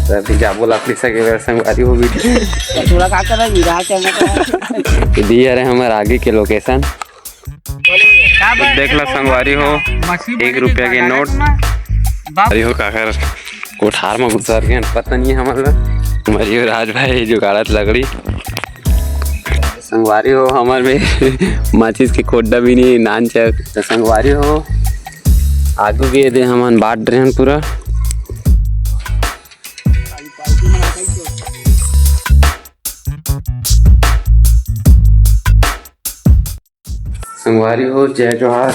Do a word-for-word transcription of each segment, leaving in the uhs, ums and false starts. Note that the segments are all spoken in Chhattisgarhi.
त अभी जाबो लकड़ी सकेले बर संगवारी हो। वीडियो थोड़ा का कर रहा है, ये रहा क्या मतलब? ये दी हरे हमर आगे के लोकेशन। देख ला संगवारी हो, एक रुपया के नोट। संगवारी हो काकर कोठार म घुसर गे, पता नहीं हमन ला। हमर यो राज भाई जुगाड़त लकड़ी। संगवारी हो, हमर में माचिस के खोड्डा भी नहीं, नानचक। त संगवारी हो, आगू भी एदे हमन बाट रहेन पूरा। संगवारी हो, जय जोहार।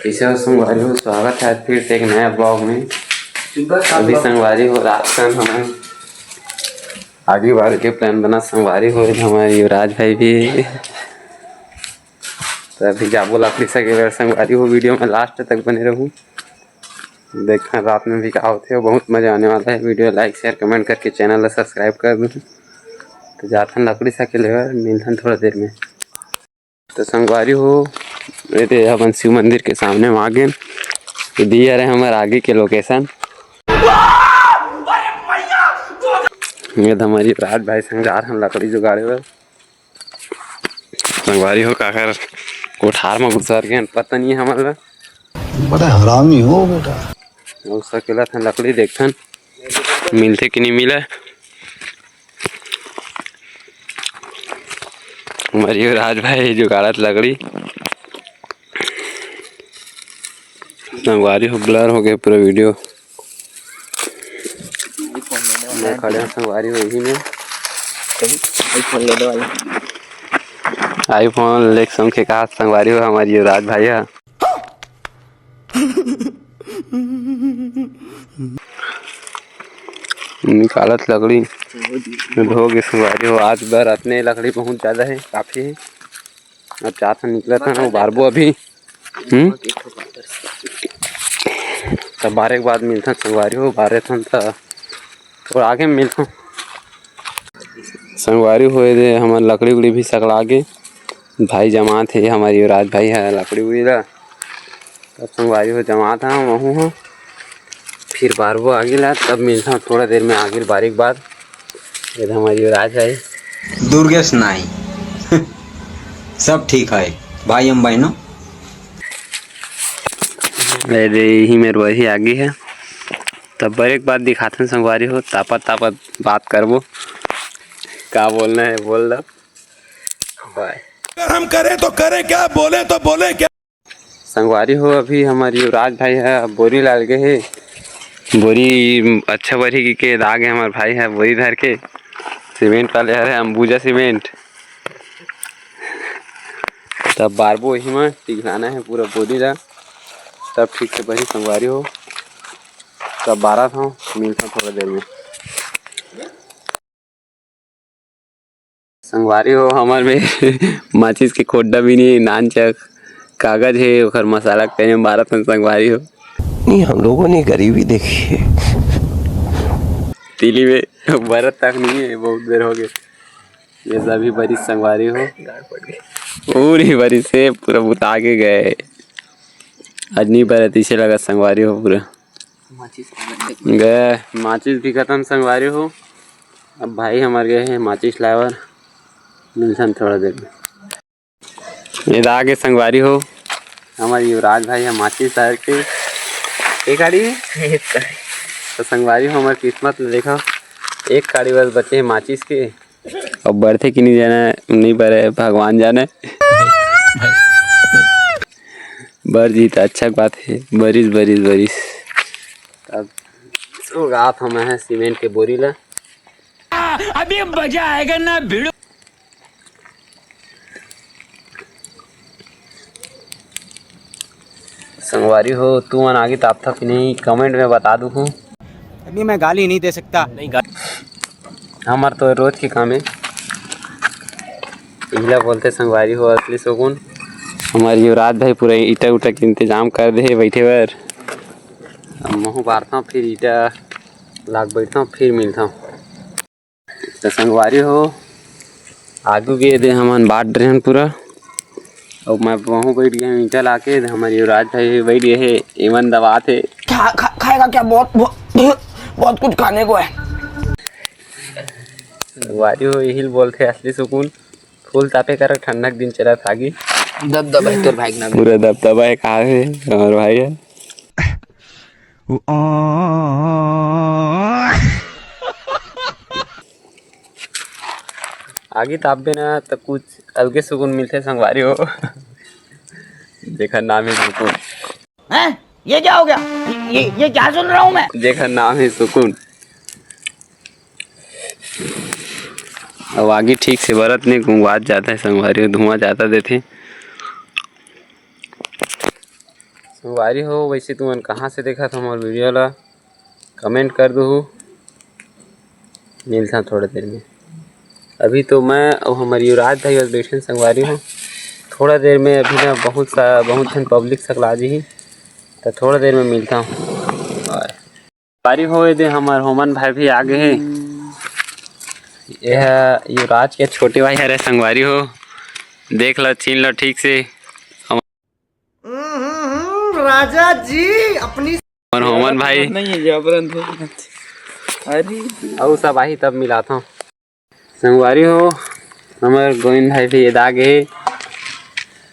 कैसे हो संगवारी हो? स्वागत है आज फिर से एक नया ब्लॉग में। अभी संगवारी हो, रात कन हमन आगे बार के प्लान बना संगवारी हो, हमारे युवराज भाई भी। तो अभी जाबो लकड़ी सकेले बर संगवारी हो, वीडियो में लास्ट तक बने रहू। देखा रात में भी का होथे, बहुत मजा आने वाला है। वीडियो लाइक, शेयर, कमेंट करके चैनल ला सब्सक्राइब कर दू। तो जाथन लकड़ी सकेले बर, मिलथन थोड़ा देर में। तो संगवारी हो, ये दे अपन शिव मंदिर के सामने में आ गेन। ये दी हरे हमर आगे के लोकेशन। ये तो हमर राज भाई संग जा रहन लकड़ी जुगाड़े बर। संगवारी हो, काकर कोठार म घुसर गेन, पता नहीं हमन ला। बड़ा हरामी हो बेटा। अउ सकेला थन लकड़ी देखथन, मिलथे कि नहीं मिले। हमर यो राज भाई जुगाड़त लकड़ी। संगवारी हो, blur हो गए पूरा वीडियो। मैं खड़े हूँ संगवारी हो यही में। iPhone ले दो वाला। iPhone लेके सौंखे कहा संगवारी हो हमर यो राज भाई है। निकालत लकड़ी। हो गए संगवारी हो, आज बर अतने लकड़ी बहुत ज्यादा है, काफी है। अब चार ठन निकलत हन, वो बारबो अभी। हम्म? तब बारे के बाद मिलथन संगवारी हो, बारे थन त थोड़ा आगे में मिलथन। संगवारी हो, ये दे हमर लकड़ी उकड़ी भी सकला गे। भाई जमात हे, हमर युवराज भाई है लकड़ी उकड़ी ला। तब संगवारी हो जमात हा, वहू हा। फिर बारबो आगे ला, तब मिलथन थोड़ा देर में आगे बारे के बाद। ये दे हमर युवराज भाई। दुर्गेश नाई। सब ठीक है भाई, हम बहनों। ये दे यही मेर वही आगे है। तब बारे के बाद दिखाथन संगवारी हो, तापत तापत बात करबो। का बोलना है बोल ला। बाय। अगर हम करें तो करें क्या, बोले तो बोले क्या? संगवारी हो, अभी हमर युवराज भाई ह बोरी लाल गे हे। बोरी अच्छा बरही के, के आ गे हमर भाई ह बोरी धर के। सीमेंट वाले हरे अंबुजा सीमेंट। तब बारबो इही म पिघलाना हे पूरा बोरी ला, तब ठीक से बरही संगवारी हो। तब बारत हव, मिलथव थोड़ा देर में। संगवारी हो, हमर में माचिस के खोड्डा भी नहीं, नानचक कागज हे, ओखर मसाला के तेने मारत हन संगवारी हो। नहीं, हम लोगों ने गरीबी देखी है। तीली में बरत तक नहीं है, बहुत देर हो गए। ये सभी बरिस संगवारी हो, पूरी बरिस से पूरा बुता के गए। आज नहीं बरत इसे लगा संगवारी हो पूरा। माचिस खत्म। गए, माचिस भी खत्म संगवारी हो। अब भाई हमार गए हैं माचिस लाए बर, मिलथन थोड़ा देर में। ये दा आगे संगवारी हो, हमार युवराज भाई है माचिस लाए के। एक गाड़ी है? एक गाड़ी। तो संगवारी हो, हमार किस्मत में देखा, एक गाड़ी बस बचे है माचिस के। अब बढ़थे कि नहीं जाने, नहीं बढ़े, भगवान जाने। बढ़ जी त अच्छा बात है, बरिस, बरिस, बरिस। अब सुगात हम है सीमेंट के बोरी ला। अभी मजा आएगा ना भिड़ू। संगवारी हो, तू मन आगे तापथा कि नहीं, comment में बता दू। अभी मैं गाली नहीं दे सकता। नहीं, गा- हमार तो रोज के काम है, इहला बोलते संगवारी हो असली सुकून। हमार युवराज भाई पूरा ईटा उटा के इंतजाम कर दे हे बैठे बर। अब महू बारता, फिर ईटा लाग बैठता, फिर मिलता। तो संगवारी हो, आगू के दे हमन बाट रहेन पूरा। अउ मैं वहूँ बैठ गए हूँ ईंटा लाके, हमर युवराज भाई भी बैठ गए हे, एमन दबात हे। खा-, खा-, खाएगा क्या? बहुत, बहुत, बहुत कुछ खाने को है। संगवारी हो, यही ल बोलथे असली सुकून। फूल तापे कर ठंडक दिन चलत आगी। दबदबा है तोर भाई के नाम। पूरा दबदबा है, कहा है हमारे भाई है। आगी तापबे ना त कुछ अलगे सुकून मिलथे संगवारी हो। जेकर नाम है सुकून। हैं? ये क्या हो गया? ये, ये, ये क्या सुन रहा हूँ मैं? जेकर नाम है सुकून। अब आगी ठीक से बरत नहीं, गुंगवात जाता है संगवारी, धुआं जाता देथे। संगवारी हो, वैसे तुमन कहाँ से देखत हो हमर वीडियो ला, कमेंट कर दूहू। मिलता थोड़ा देर में। अभी तो मैं अउ हमर युवराज भाई बस बैठे हैं संगवारी हो। थोड़ा देर में अभी ना बहुत सा, बहुत झन पब्लिक सकला जी ही, तो थोड़ा देर में मिलता हूँ। संगवारी हो, ये दे हमर होमन भाई भी आ गए हैं। यह युवराज के छोटे भाई हरे संगवारी हो, देख लो, छीन लो ठीक से। हम्म, राजा जी अपनी और होमन भाई। नहीं है, जबरन धो। अरे, अउ सब आही तब मिलात हूँ। संगवारी हो, हमर गोविंद भाई भी एदा गे,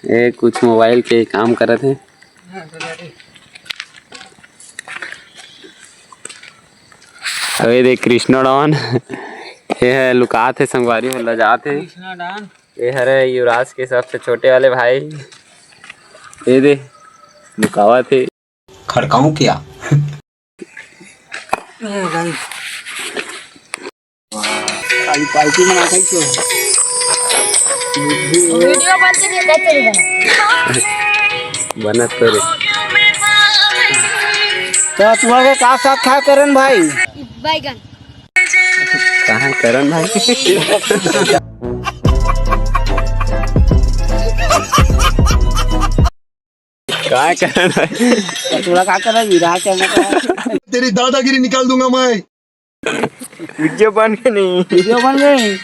ये कुछ मोबाइल के काम करत हे। अबे देख कृष्णा डॉन, ये है लुकात हे संगवारी हो, लजात हे। कृष्णा डॉन। ये हरे युवराज के सबसे छोटे वाले भाई, ये दे लुकावत हे। खड़काऊं क्या? खाली पार्टी मना था क्यों? वीडियो बनते नहीं, कैसे नहीं बना? बनत तो रे। तो तुम्हारे का साग खा करन भाई? बैगन। कहाँ करन भाई? कहाँ करन भाई? तो थोड़ा का करन, विराट है मतलब। तेरी दादागिरी निकाल दूंगा मैं। वीडियो बन के नहीं। वीडियो बन गई।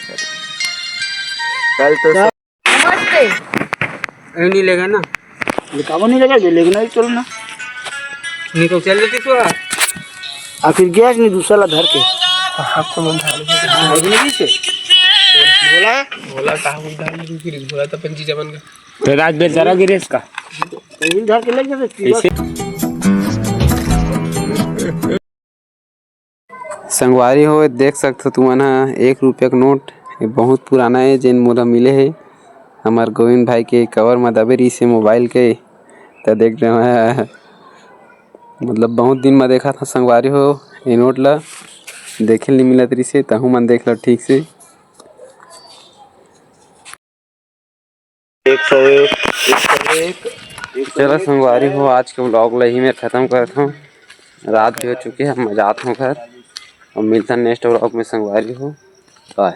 कल तो नमस्ते। ये नहीं लेगा ना? निकालो नहीं लेगा, ये लेगा नहीं, चलो ना। नहीं तो चल देती तो। आखिर गैस नहीं दूसरा ला धर के। आपको मन था। हाँ, नहीं से। बोला है? बोला कहाँ उधार नहीं, फिर बोला तो पंजी जमन का। तो रात बेचारा गिरे इसका। तो उधार के ले जाते। संगवारी हो, देख सकथो तुमन ह एक रुपया के नोट, ये बहुत पुराना हे, जेन मोला मिले हे हमर गोविंद भाई के कवर म दबे रहिस हे मोबाइल के, त देख रहे हो, मतलब बहुत दिन म देखत हव संगवारी हो ये नोट ल, देखे ल नइ मिलत रहिस हे, तहू मन देख लो ठीक से। एक सौ एक, एक सौ एक, एक सौ एक। चलो संगवारी हो, आज के vlog ला इही मेर खतम करत हव। रात भी हो चुके हे, मैं जात हव घर। अब मिलथन next vlog में संगवारी हो। Bye।